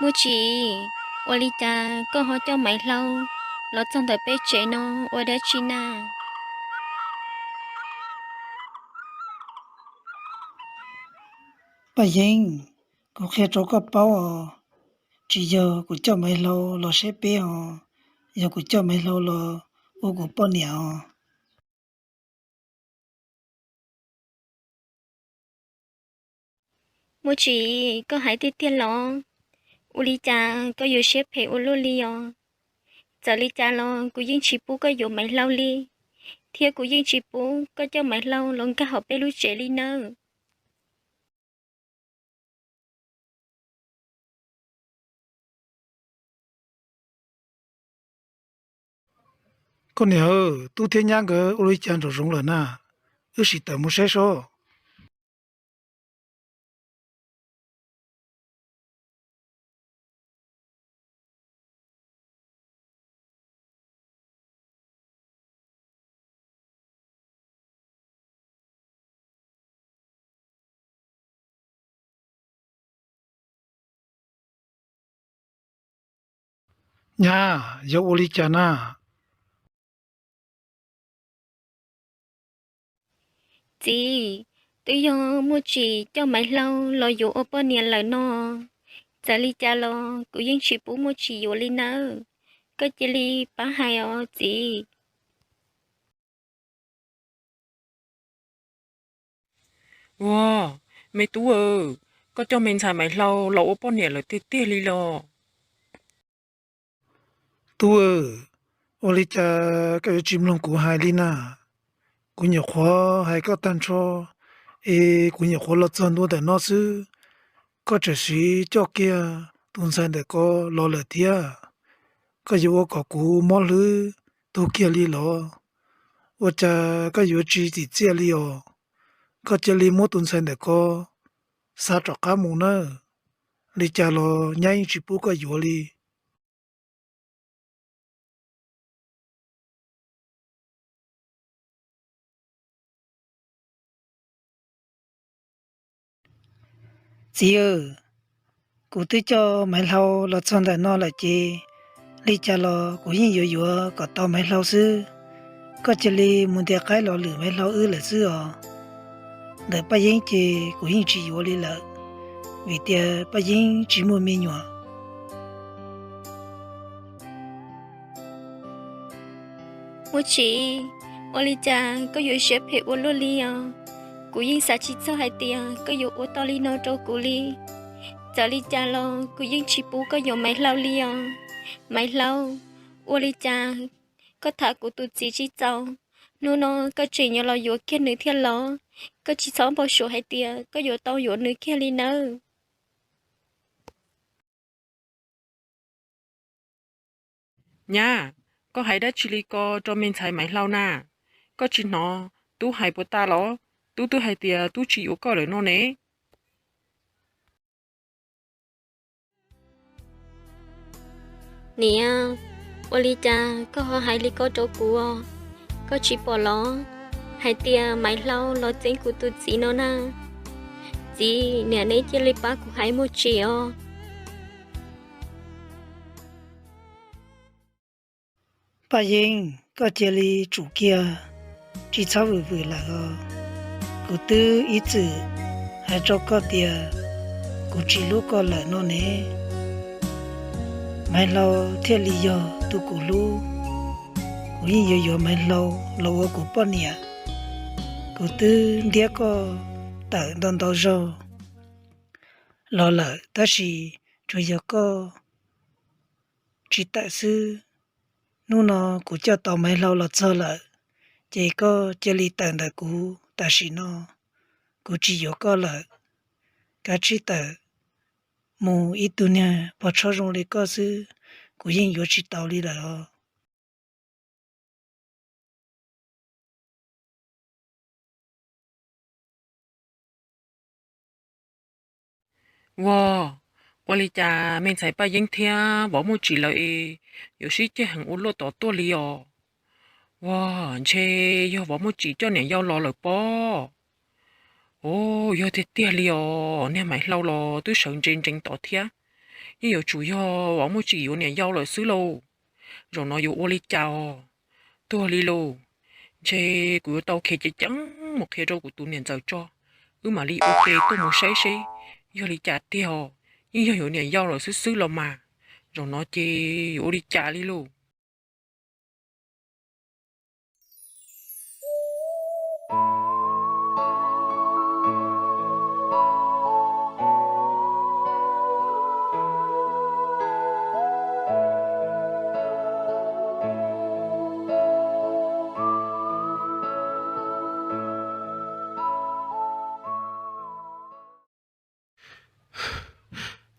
Muaj Tsim, ua li cas koj ho coj Maiv Hlau los txog ntawm peb tsev no ua dab tsi na? Paj Yeeb, kuv qhia rau koj paub os, tsis yog kuv coj Maiv Hlau los saib peb os, yog kuv coj Maiv Hlau los ua kuv poj niam os. Muaj Tsim, koj hais tiag tiag los? Ua li cas koj yuav siab phem ua luaj li os? Txawm li cas los kuv yeej tsis pub koj yuav Maiv Hlau li, thiab kuv yeej tsis pub koj coj Maiv Hlau los nkag hauv peb lub tsev li nawb. Koj niam, Tub thiab Nyab nkawd ua li cas nraum zoov lawm na? Wb sim tawm mus saib sob. Nyab, yog ua li cas na? Txiv, twb yog Muaj Tsim coj Maiv Hlau los yuav ua poj niam lawm no. Txawm li cas los kuv yeej tsis pub Muaj Tsim yuav li nawb. Koj cia li pab hais os txiv. Ua, me tub aw, koj coj me ntxhais Maiv Hlau los ua poj niam lawm tiag tiag li los? Tub aw, ua li cas koj yuav tsis mloog kuv hais li na? Kuv nyuam qhuav hais koj tag nrho, es kuv nyuam qhuav los txog ntua ntawm no xwb, koj tseem sim coj kiag tus ntxhais ntawm ko los lawm thiab. Koj yuav ua kom kuv mob hlwb tug kiag li los? Ua cas koj yuav tsis txim txiaj li os? Koj cia li muab tus ntxhais ntawm ko xa rov qab mus nawb. Li cas los nyab yeej tsis pub koj yuav li. Txiv aw, kuv twb coj Maiv Hlau los txog ntawm no lawm ces li cas los kuv yeej yuav yuav kom tau Maiv Hlau xwb. Koj cia li mus ntiav qaib los lwm Maiv Hlau wb lawm xwb os. Ntawm Paj Yeeb ces kuv yeej tsis yuav li lawm, vim tias Paj Yeeb tsis muaj me nyuam. Muaj Tsim, ua li cas koj yuav siab phem ua luaj li os? Kuv yeej xav tsis txog hais tias koj yuav ua tau li no rau kuv li. Txawm li cas los kuv yeej tsis pub koj yuav Maiv Hlau li os. Maiv Hlau, ua li cas koj tham kuv tus txiv tsis txaus, hnub no koj tseem yuav los yuav kiag nws thiab los? Koj tsis txhob npau suav hais tias koj yuav tau yuav nws kiag li nawb. Nyab, koj hais dab tsi li ko rau me ntxhais Maiv Hlau na? Koj tsis hnov tub hais puas tas los? Tub twb hais tias tub tsis yuav koj lawm no ne. Niam, ua li cas koj ho hais li ko rau kuv os? Koj tsis pom los hais tias Maiv Hlau los txeeb kuv tus txiv no na? Txiv, niam neb cia li pab kuv hais Muaj Tsim os. Paj Yeeb, koj cia li tsum kiag, tsis txhob vwm vwm lawm os. Kuv twb ib txwm hais rau koj tias kuv tsis hlub koj lawm no ne. Maiv Hlau thiaj li yog tus kuv hlub. Kuv yeej yuav yuav Maiv Hlau los ua kuv poj niam. Kuv twb ntiab koj tawm ntau ntau zaug los lawm tab sis tsuas yog koj tsis tawm xwb. Hnub no kuv coj tau Maiv Hlau los txog lawm, ces koj cia li tawm ntawm kuv tam sim no. Kuv tsis yuav koj lawm. Kav tsij tawm mus, ib tug niag pog tsho zoo li koj xwb, kuv yeej yuav tsis tau li lawm os. Ua, ua li cas me ntxhais Paj Yeeb thiab Vauv Muaj Tsim lawv es yuav sib ceg heev ua luaj tom tuaj li os? Ua, ntshe yog Vauv Muaj Tsim coj niam yau los lawm pob. Ua, yog tiag tiag li os, niag Maiv Hlau los twb sawv ntse ntsees tod thiab. yeej yuav tsum yog Vam Muaj Tsim yuav niam yau lawm xwb lauj. Zaum no yuav ua li cas os? Tuag li lauj. Ntshe kuv yuav tau khiav ceev ceev mus qhia rau kuv tus niam ntxawm tso, wb mam li ua ke tuaj mus saib seb yog li cas tiag os. Yeej yog yuav niam yau lawm xwb xwb los mas. Zaum no ces yuav ua li cas li lauj?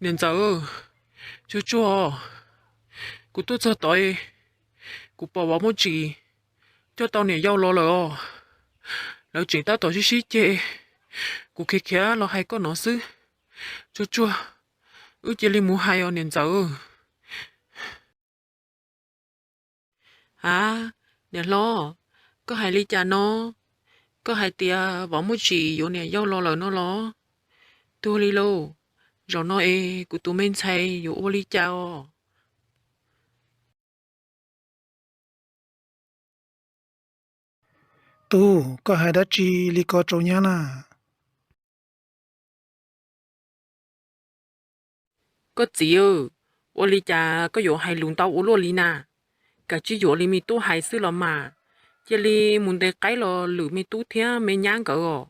Niam ntxawm, tsuag tsuag, kuv tuaj txog tod, kuv pom Vam Muaj Tsim coj tau niam yau los lawm os. Lawv tseem tab tom sib sib ceg, kuv khiav khiav los hais koj no xwb. Tsuag tsuag, wb cia li mus hais os niam ntxawm. Hav, niam hlob, koj hais li cas no? Koj hais tias Vam Muaj Tsim yuav niam yau los lawm no los? Tuag li lauj. Zaum no es kuv tus me ntxhais yuav ua li cas os? Tub, koj hais dab tsi li ko rau nyab na? Koj txiv, ua li cas koj yuav hais lus ntau ua luaj li na? Kav tsij yuav li me tub hais xwb los mas. Cia li mus ntes qaib los lwm me tub thiab me nyab nkawd os.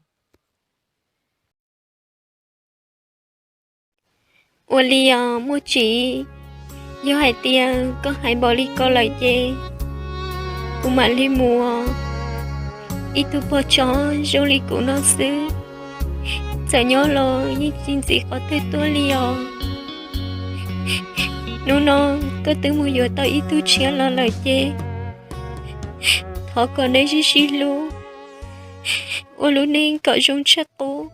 Ua li os Muaj Tsim, yog hais tias koj hais npaum li ko lawm ces kuv mam li mus os. Ib tug pog tsov zoo li kuv no xwb, txawm nyob los yeej tsis ntxiv qhov twg tuaj li os. Hnub no koj twb mus yuav tau ib tug tshiab los lawm ces thov kom neb sib sib hlub, ua lub neej kom zoo tshaj qub,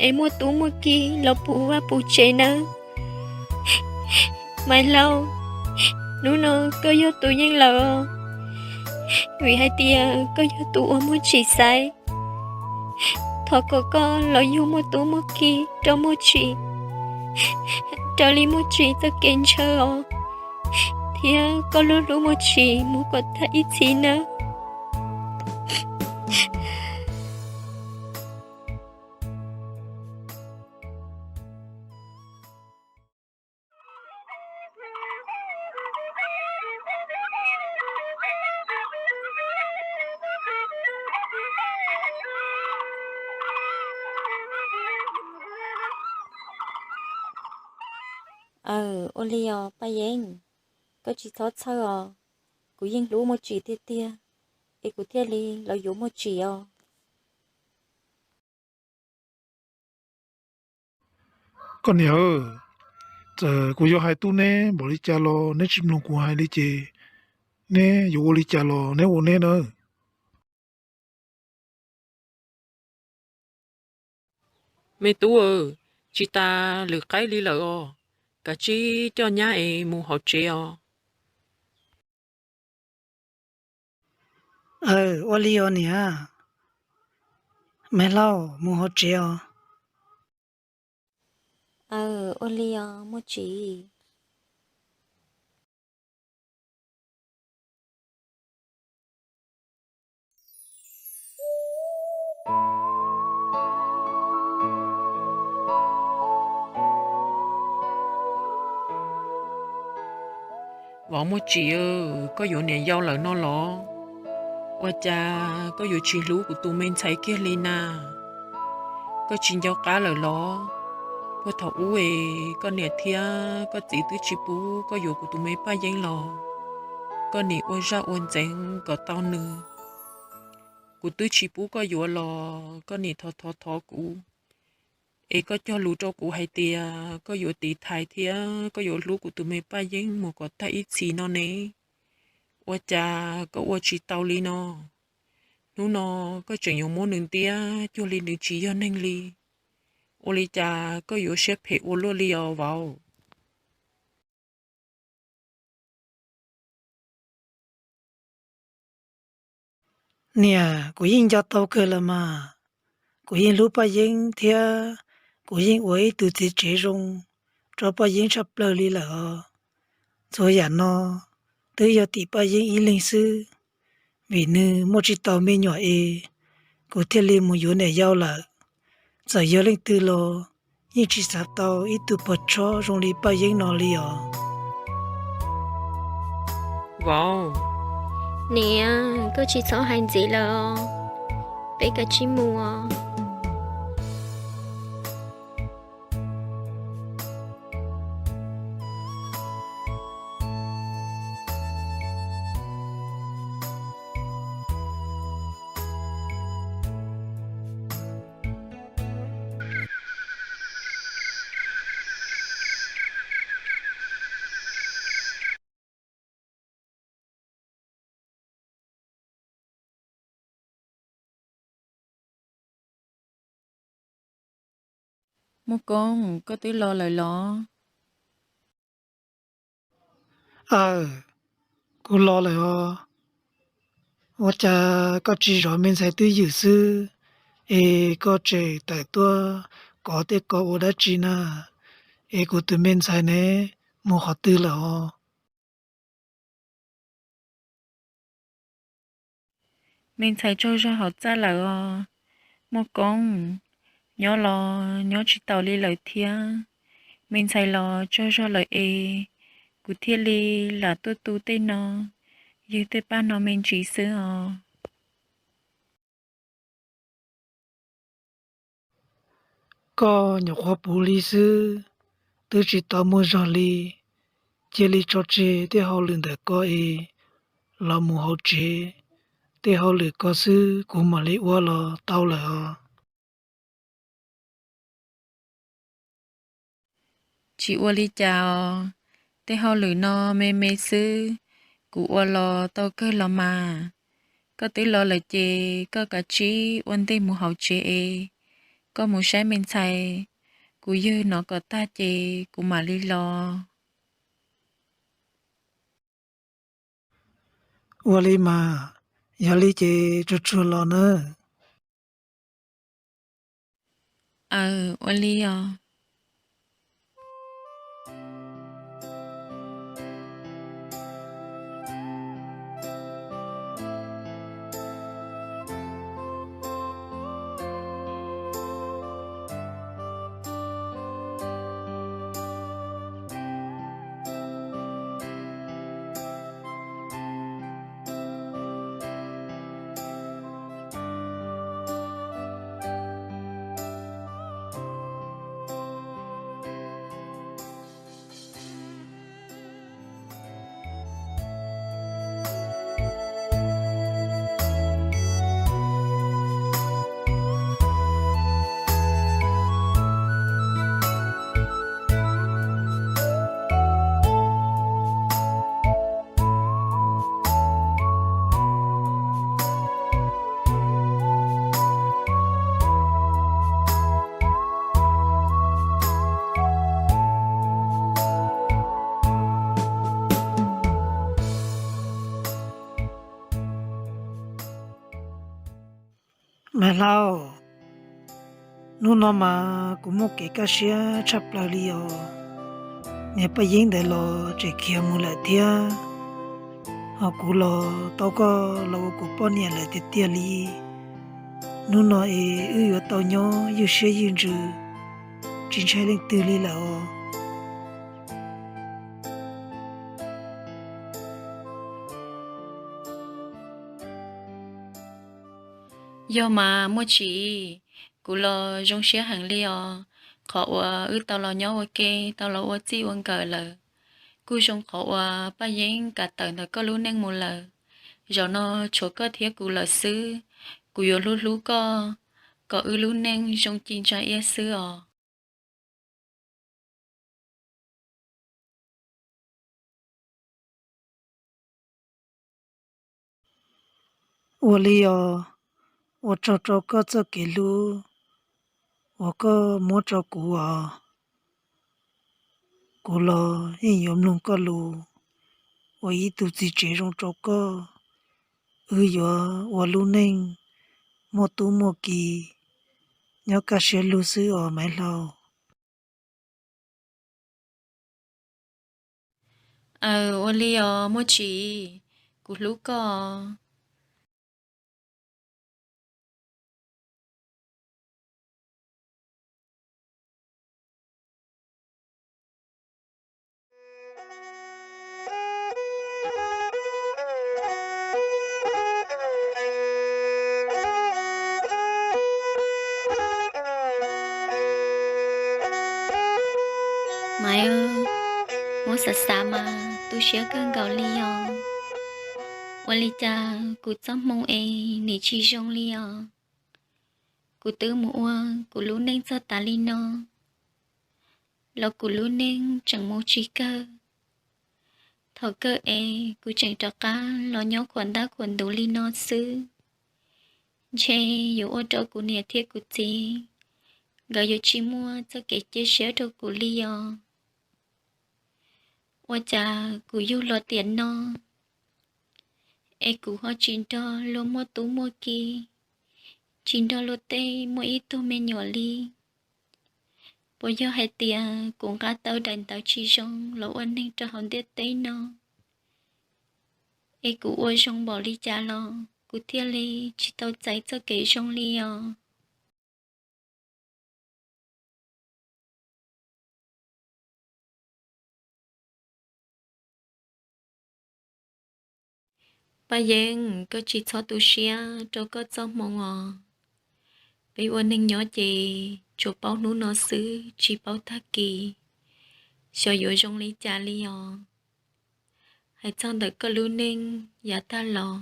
es muaj tub muaj ki los puv vaj puv tsev nawb. Maiv Hlau, hnub no koj yog tus yeej lawm os, vim hais tias koj yog tus uas Muaj Tsim xaiv. Thov kom koj los yug muaj tub muaj ki rau Muaj Tsim, raws li Muaj Tsim txoj kev ntshaw os, thiab koj hlub hlub Muaj Tsim mus kom tag ib txhis nawb. Aw, ua li os Paj Yeeb, koj tsis txhob txhawj os, kuv yeej hlub Muaj Tsim tiag tiag, es kuv thiaj li los yuav Muaj Tsim os. Koj niam, txawm kuv yuav hais tub neb npaum li cas los neb tsis mloog kuv hais li ces neb yuav ua li cas los neb ua neb nawb. Me tub, tsis tas lwm qaib li lawm os, kav tsij coj nyab es mus hauv tsev os. Aw, ua li os niam. Maiv Hlau, mus hauv tsev os. Aw, ua li os Muaj Tsim. Vauv Muaj Tsim, koj yuav niam yau lawm no los? Ua cas koj yuav tsis hlub kuv tus me ntxhais kiag li na? Koj tsis nco qab lawm los? Puag thaum ub es koj niam thiab koj txiv twb tsis pub koj yuav kuv tus me Paj Yeeb los koj nim ua zaj ua ntxeev kom tau nws. Kuv twb tsis pub koj yuav los koj nim thov thov thov kuv, es koj cog lus rau kuv hais tias koj yuav tiv thaiv thiab koj yuav hlub kuv tus me Paj Yeeb mus kom tag ib txhis no ne. Ua cas koj ua tsis tau li no? Hnub no koj tseem yuav muab nws ntiab cuag li nws tsis yog neeg li. Ua li cas koj yuav siab phem ua luaj li os vauv? Niam, kuv yeej nco tau kawg los mas. Kuv yeej hlub Paj Yeeb thiab kuv yeej ua ib tug txiv tsev zoo rau Paj Yeeb tshaj plaws li lawm os. Txhua yam no twb yog tim Paj Yeeb ib leeg xwb, vim nws muaj tsis tau me nyuam es kuv thiaj li mus yuav niam yau lawm. Txawm yog leej twg los yeej tsis xav tau ib tug pog tshob zoo li Paj Yeeb no li os. Vauv, niam, koj tsis txhob hais ntxiv lawm os, peb kav tsij mus os. Muaj Koob, koj twb los lawm los? Aw, kuv los lawm os. Ua cas koj tsis zov me ntxhais twj ywm xwb, es koj tseem tawm tuaj kov tej ko ua dab tsi na? Es kuv tus me ntxhais ne, mus qhov twg lawm os? Me ntxhais tsaug zog hauv txaj lawm os. Muaj Koob, nyob los nyob tsis taus li lawm thiab. Me ntxhais los tsaug zog lawm es kuv thiaj li lam tuaj tu tej no, ywg tej paj no me ntsis xwb os. Koj nyuam qhuav puv li xwb, twb tsis tau muaj zog li. Cia li tso tseg tej hauj lwm ntawm ko es los mus hauv tsev. Tej hauj lwm ko xwb kuv mam li ua los tau lawm os. Tsis ua li cas os, tej hauj lwm no me me xwb, kuv ua los tau kawg los mas. Koj twb los lawm ces koj kav tsij ua ntej mus hauv tsev es koj mus saib me ntxhais, kuv ywg no kom tag ces kuv mam li los. Ua li mas, yog li ces tsuag tsuag los nawb. Aw, ua li os. Maiv Hlau, hnub no mas kuv muaj kev kaj siab tshaj plaws li os. Niag Paj Yeeb ntawd los tseem khiav mus lawm thiab, ho kuv los tau koj los ua kuv poj niam lawm tiag tiag li. Hnub no es wb yuav tau nyob ywj siab ywj ntsws, tsis ntshai leej twg li lawm os. Yog mas Muaj Tsis, kuv los zoo siab heev li os, qhov uas wb tau los nyob ua ke, tau los ua txij ua nkawm lawm. Kuj zoo qhov uas Paj Yeeb kam tawm ntawm koj lub neej mus lawm. Zaum no tshuav koj thiab kuv lawm xwb, kuv yuav hlub hlub koj, kom wb lub neej zoo ci ntsa iab xwb os. Ua li os, ua tsaug rau koj txoj kev hlub uas koj muab rau kuv os. Kuv los yeej yuav mloog koj lus, ua ib tug txiv tsev zoo rau koj. Wb yuav ua lub neej muaj tub muaj ki, nyob kaj siab lug xwb os Maiv Hlau. Aw, ua li os Muaj Tsim, kuv hlub koj. Maiv, muab xav xav mas tu siab kawg nkaus li os. Ua li cas kuv txoj hmoo es nim tsis zoo li os? Kuv twb mus ua kuv lub neej txog tas li no los kuv lub neej tseem mus tsis kawg. Thaum kawg es kuv tseem rov qab los nyob khuam ntab khuam ntuv li no xwb, ntshe yuav ua rau kuv niam thiab kuv txiv nkawd yuav tsis muaj txoj kev cia siab rau kuv li os. Ua cas kuv yug los tiam no es kuv ho tsis nrog luag muaj tub muaj ki, tsis nrog luag tej muaj ib tug me nyuam li? Puas yog hais tias kuv nqa tau daim ntawv tsis zoo los ua neeg rau hauv ntiaj teb no, es kuv ua zoo npaum li cas los kuv thiaj li tsis tau txais txoj kev zoo li os? Paj Yeeb, koj tsis txhob tu siab rau koj txoj hmoo os. Peb ua neeg nyob ces tsuas paub hnub no xwb tsis paub tag kis xyov yuav zoo li cas li os. Hais txog ntawm koj lub neej yav tag los,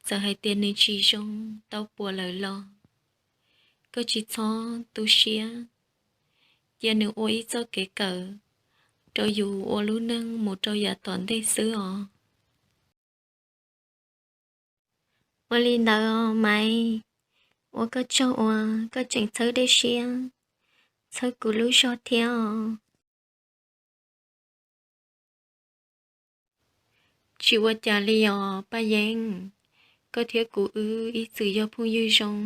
txawm hais tias nws tsis zoo tau puas lawm los koj tsis txhob tu siab, cia nws ua ib txoj kev kawm rau yus ua lub neej mus rau yav tom ntej xwb os. Ua li ntawd Maiv, ua koj tsaug uas koj tseem txhawb dej siab, txhawb kuv lub zog thiab os. Tsis ua cas li os Paj Yeeb, koj thiab kuv wb ib txwm yog phooj ywg zoo.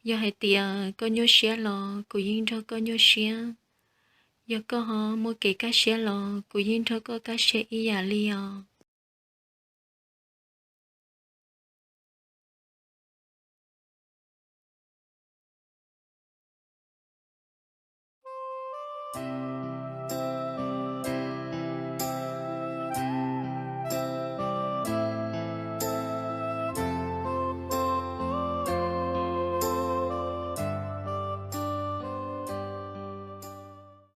Yog hais tias koj nyuaj siab los kuv yeej nrog koj nyuaj siab, yog koj ho muaj kev kaj siab los kuv yeej nrog koj kaj siab ib yam li os.